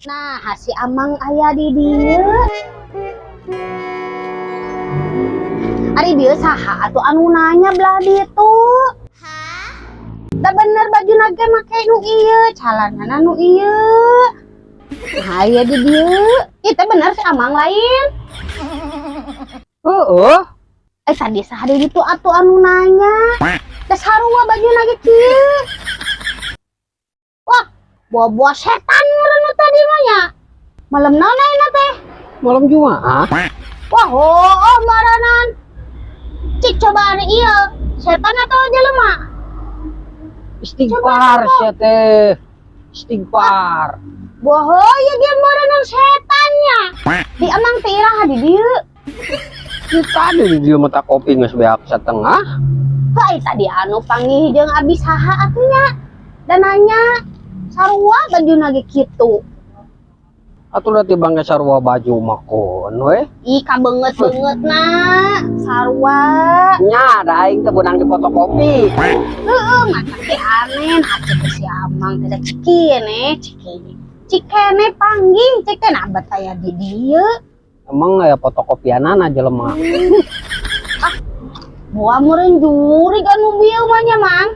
Nah, si Amang aya di dieu. Ari bieu saha atuh anu nanya belah ditu? Da bener baju ge make nu ieu, calanana nu ieu. Nah, aya di dieu. Ih, teh bener si Amang lain. Heeh. Eh, tadi saha di ditu atuh anu nanya? Da sarua bajuna ge kieu. Wah, buah-buah setan meureun nu tadi mah nya. Malam naon ayeuna teh? Malam Jumaah. Wah, oh, maranan. Cik coba ari ieu, setan atau jelema? Istighfar sia teh. Istighfar. Wah, ya dia meureunnan setannya. Di Amang teh iraha di dieu? Di tadi di dieu mata kopi geus beak setengah. Heuh, tadi anu panggih jeung abi saha atuh nya? Dan nanya sarua bajuna ge kitu. Atuh da tibang ge sarua baju mah kon we. Ih, kabeungeut-beungeutna sarua. Nya da aing teh beunang di fotokopi. Heeh, matak teh aneh, nah cek si Amang teh cikene, cikene. Cikene panggih, cek teh nah bet aya di dieu. Emang aya fotokopianana jelema? Ah, buah meureun jurig anu bieu mah nya, Mang.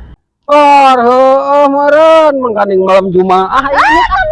Oh, heueuh meureun mangkaning malam Jumaah ini. Ah,